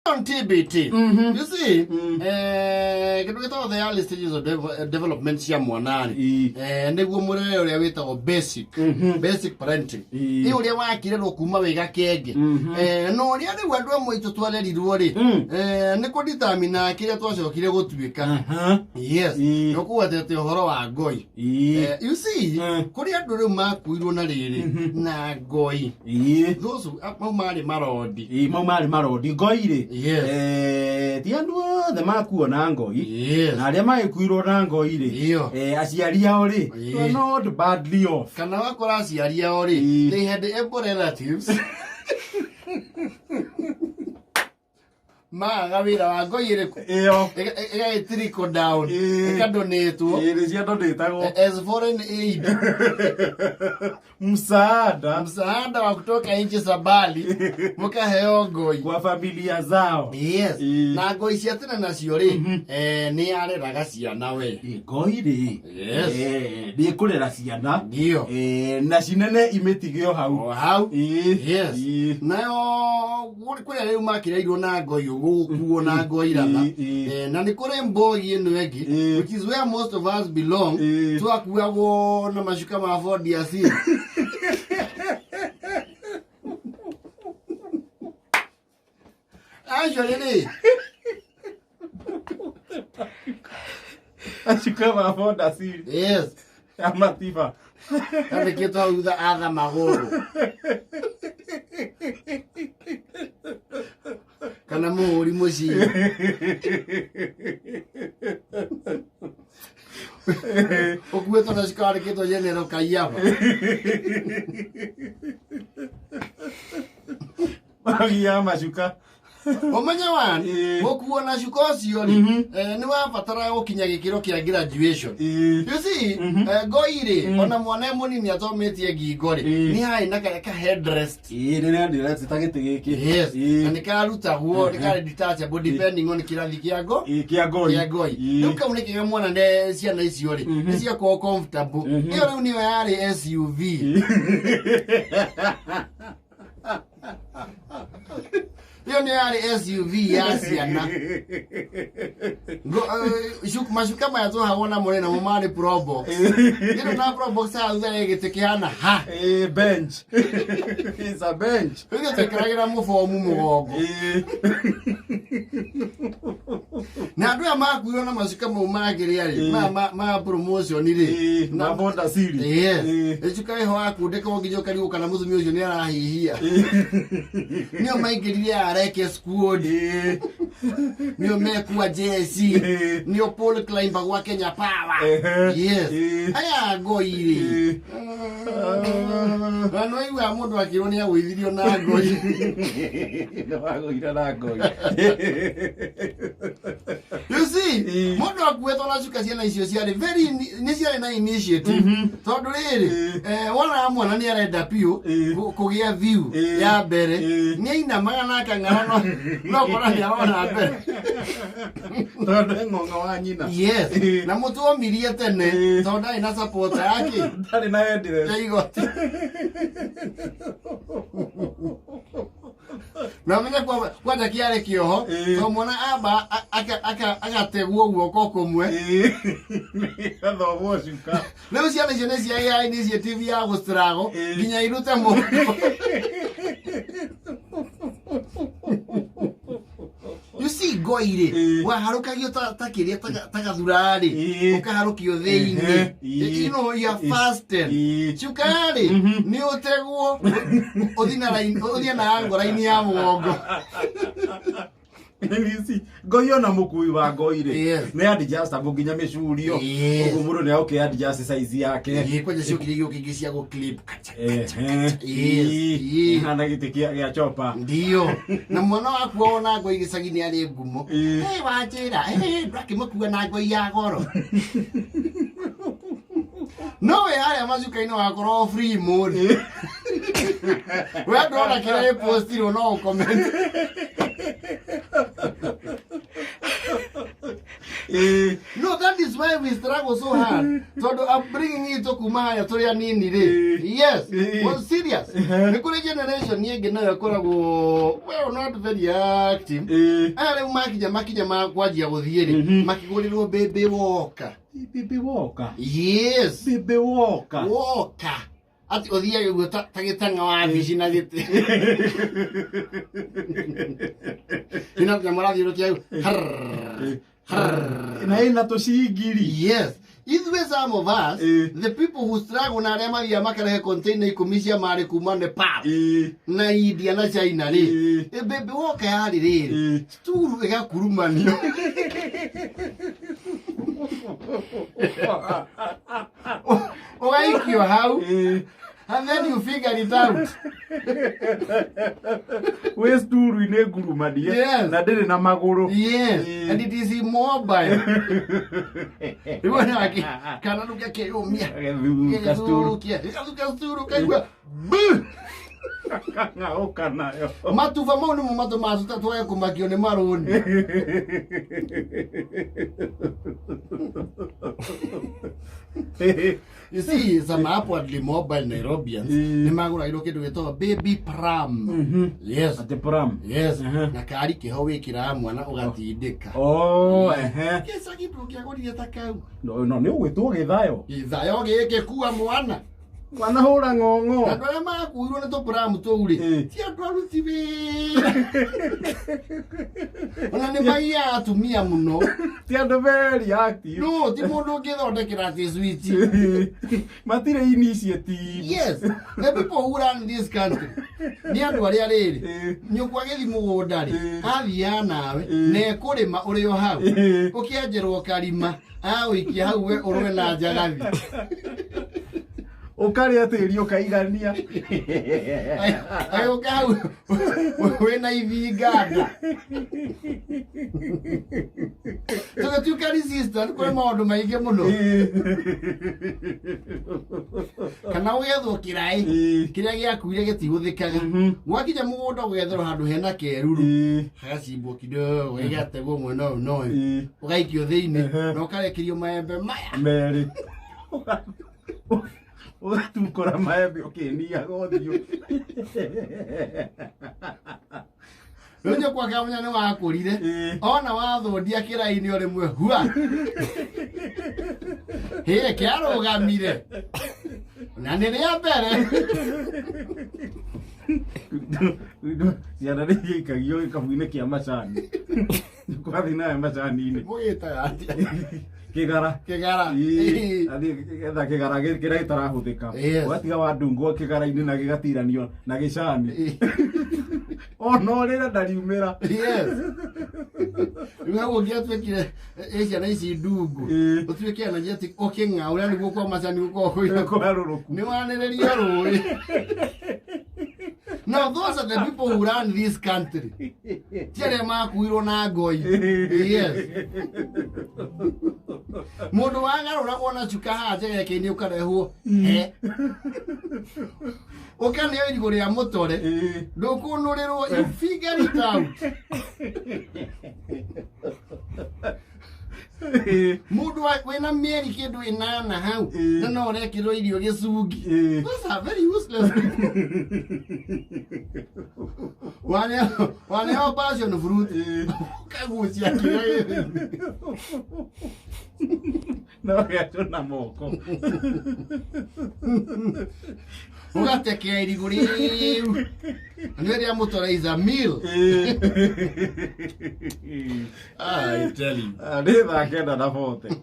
On TBT. You see, kindu gitagwo the early stages of development cia mwana rĩ, nĩguo mũrere ũrĩa wĩtagwo basic parenting. Ĩ ũrĩa wakirerwo kuma wĩ gakenge. Na ũrĩa rĩu andũ amwe aitũ twarerirwo rĩ, nĩ kũditamina kĩrĩa twacokire gũtuĩka. Yes. Nĩ ũkũgwetete ũhoro wa ngoi. You see, kũrĩ andũ rĩu makuirwo na rĩrĩ na ngoi. Those mau marĩ marondi. Ĩ, mau marĩ marondi ngoi rĩ. Yes. Ti andũ othe makuo na ngoi. Yes. Na arĩa magĩkuirwo na ngoi rĩ, Iyo. aciari ao rĩ, were not badly off. Kana wakora aciari ao rĩ, they had able relatives magaga wĩra wa ngoi ĩrĩkũ? Ĩyo. Ĩgagĩ trickle down. Ĩkadonatwo Ĩ, nĩ ciadonatagwo as foreign aid. Msaada. Msaada wa kutoka nchi za mbali, mũkaheo ngoi kwa familia zao. Yes. Na ngoi cia tene nacio rĩ, nĩ yareraga ciana we. Ĩ, ngoi rĩ, Yes. nĩ ĩkũrera ciana. Ndio. Na cinene imĩtige o hau. O hau. Ĩ. Yes. Ĩ. Nayo kũrĩa rĩu makĩreirwo na ngoi ũgũkuo na ngoi ratha. Ĩ, ĩ. Na nĩ kũrĩ mbogi ĩno ĩngĩ, which is where most of us belong. Twakuagwo na macuka ma bondi asili. Actually rĩ, Macuka ma boda siri. Yes. Ya matiba. Yandĩkĩtwo hau thutha atha magũrũ kana mũhũri mũciĩ ũkuĩtwo na cuka wandĩkĩtwo General Kaiyaba. Magia macuka. Ũmenye one, gũkuo na cuka ũcio rĩ, nĩ wabataraga gũkinya gĩkĩro kĩa graduation. You see, ngoi rĩ, ona mwana e mũnini atomĩtie ngingo rĩ, nĩ harĩ na karĩa ka headrest. Ĩ, nĩ ndĩretĩ ta gĩtĩ gĩkĩ. Yes. Na nĩ karutagwo, nĩ karĩ detachable depending on kĩrathi kĩa ngo Ĩ, kĩa ngoi. Kĩa ngoi. Rĩu kau nĩ kĩga mwana ne ciana icio rĩ, nĩ ciakorwo comfortable. Ĩyo rĩu nĩyo yarĩ SUV. Ĩyo nĩyo yarĩ SUV ya ciana. Macuka maya twohagwo namo rĩ, namo marĩ probox. Ĩno na probox haha thutha ĩ gĩtĩ kĩhana ha. Ĩ, bench. It's a bench. Rĩu twekĩragĩra mũbomu mũgongo. Na andũ aya makuirwo na macuka mau mangĩrĩa rĩ, ma promotion rĩ. Ĩ, ma boda siri. Yes. Ĩ. Icuka ĩho wakundĩka nginya ũkarigwo kana mũtumia ũcio nĩ arahihia. Nĩo maingĩrire areke squad. Nĩo mekua jeci. Nĩo pole climber gwa Kenya Power. Ehe. Yes. Ĩ. Aya ngoi rĩ. Ĩ. Na no igua mũndũ akĩrwo nĩ agũithirio na ngoi. Nĩ wagũire na ngoi. You see, Ĩ. mũndũ akuĩtwo na cuka ciana icio ciarĩ very nĩ ciarĩ na initiative. Tondũ rĩrĩ, wonaga mwana nĩ arenda biũ kũgĩa view ya mbere. Ĩ. Nĩ ainamaga na akang'ara no kora nĩ arona mbere. Tondũ nĩ ng'ong'o wa nyina. Yes. Ĩ. Na mũtwomirie tene Ĩ. tondũ ndarĩ na support yake Ndarĩ na headrest. ya igoti. Na ũmenye kwanja kĩarĩ kĩoho Ĩ. tondũ mwana amba agategwo guoko kũmwe. Ĩ. Gathomwo cuka. Rĩu ciana icio nĩ ciagĩa initiative ya gũcirago Ĩ. nginya irute mũndũ. You see, ngoi rĩ, Ĩ. waharũkagio ta kĩrĩa ta gathura rĩ, Ĩ. ũkaharũkio thĩinĩ. Ehe. Ĩ. You know, you are Ĩ. fasted. Ĩ. Cuka rĩ, nĩ ũtegwo ũthiĩ na raini, ũthiĩ na ango raini ya mũgongo. Ici, ngoi ona mũkui wa ngoi rĩ, Yes. nĩ adjustable nginya mĩcurio. Yes. Ũguo mũndũ nĩ agũkĩ adjust size yake. Ĩ, kwanja ciokire igĩũka ingĩ cia gũ clip. Kacha, kacha, Ehe. kacha. Yes. Ĩ. Ĩ. Ihana gĩtĩ gĩa chopa. Ndio na mwana waku wona ngoi gĩcagi nĩ arĩ ngumo. Ĩ. Hey, wanjĩra hey, ndakĩmũkua na ngoi ya goro no we harĩa macuka-inĩ wakorwo free mode. We ndona kĩrĩa gĩpostirwo no ũcomment. Ĩ. No, that That is why we struggle so hard. Tondũ upbringing itũ kuma harĩa tũrĩ anini rĩ. Yes. Was serious. Nĩ kũrĩ generation ĩngĩ nayo ĩkoragwo well not very active. Aya rĩu makinya makinya ma kwanjia gũthiĩ rĩ, makĩgũrĩrwo baby walker. Baby walker. Yes. Baby walker. Walker. Atĩ ũthiage guo ta gĩtang'a wa wabici na gĩtĩ. Ina nyamũ rathiũrũkia hau. Harrrr. Na ĩna tũcingiri. Yes. Ithuĩ some of us, the people who struggle na arĩa mathiaga makarehe container 10 cia marĩ kuma Nepal na India na China rĩ, baby walker yarĩ rĩrĩ, sturu ĩgakurumanio. Ũgaikio hau and then you figure it out. Wĩ sturu-inĩ ngurumanie. Yes. Na ndĩrĩ na magũrũ. Yes, and it is immobile. Rĩu nake kana rĩu gakĩyũmia. Gagĩthuka sturu. Gĩgathuka sturu kaigua. Buu! Kang'aũka nayo. Matuba mau nĩmo matũmaga twage kũmakio nĩ marũni. You see, some upwardly mobile Nairobians nĩ magũragĩrwo kĩndũ gĩtagwo baby pram. Yes. Atĩ pram. Yes. Na kari kĩho wĩkĩraga mwana ũgatindĩka. Oh, ehe. Gĩcagi ndũngĩagũrire ta kau. No, no, nĩ ũgwĩtwo gĩthayo. Gĩthayo gĩkĩ kua mwana. Mwana hũra ng'ong'o. Andũ arĩa makuirwo nĩ tũpuramu tũu rĩ, ti andũ aruti wĩra. Ona nĩ maiyaga atumia mũno. Ti andũ very active. No, ti mũndũ ũngĩthondekera atĩ switch. Matirĩ initiative. Yes, the people who run this country. Nĩ andũ arĩa rĩrĩ, nyũkwa agĩthiĩ mũgũnda rĩ, athiaga nawe, na ekũrĩma ũrĩ o hau. Ũkĩenjerwo karima, agũikia hau we ũrũe na njagathi. Ũkarĩa tĩri ũkaigania. Agĩũka hau wĩna ithinga nda. Tũgĩtuĩka resistant kũrĩ maũndũ maingĩ mũno. Kana ũgethwo kĩraĩ, kĩrĩa gĩakuire gĩtihũthĩkaga. Gwakinya mũgũnda ũgetherwo handũ hena keruru. Hagacimbwo kidogo, gĩgategwo mwena ũyũ na ũyũ. Ũgaikio thĩinĩ na ũkarekerio maembe maya. Merĩ. Ũgatukũra maembe ũkĩniaga ũthiũ. Rĩu nyũkwa kamenya nĩ wakũrire. Ona wathũndia kĩraĩ-inĩ o rĩmwe hua. Hĩ, kĩarũgamire. Na nĩ rĩa mbere. Ciana nĩ ciaikagio gĩkabu-inĩ kĩa macani. Kwathiĩ nawe macani-inĩ. Mũgĩtaga atĩa? Kĩgara. Kĩgara. Athiĩ getha kĩgara kĩrĩa gĩtarahũthĩka. Yes. Ũgatiga wandungwo kĩgara-inĩ na gĩgatiranio na gĩcani. Ona ũrĩra ndariumĩra. Yes. Rĩu hau ũngĩatuĩkire ĩ ciana ici ndungu. Ũtuĩke energetic ũkĩng'aũra nĩguo kwa macani gũkorwo kwĩna Kũgarũrũku. Nĩ wanĩrĩria rũĩ. Now those are the people who run this country. Ti arĩa makuirwo na ngoi. Yes. Mũndũ wagarũragwo na cuka haha njegeke-inĩ ũkarehwo he. Ũkaneo irigũ rĩa mũtore. Ndũkũnũrĩrwo, you figure it out. Mũndũ wĩna mĩeri kĩndũ ĩnana hau, na no ũrekĩrwo irio gĩcungi. Those are very useless people. Waneo passion fruit. Ũkagucia kĩrĩa gĩ thĩinĩ. No gĩacũna moko. Ũgatekea irigũ rĩu. Na nĩ rĩa mũtore is a meal. I tell you. Nĩ thaa 9:40.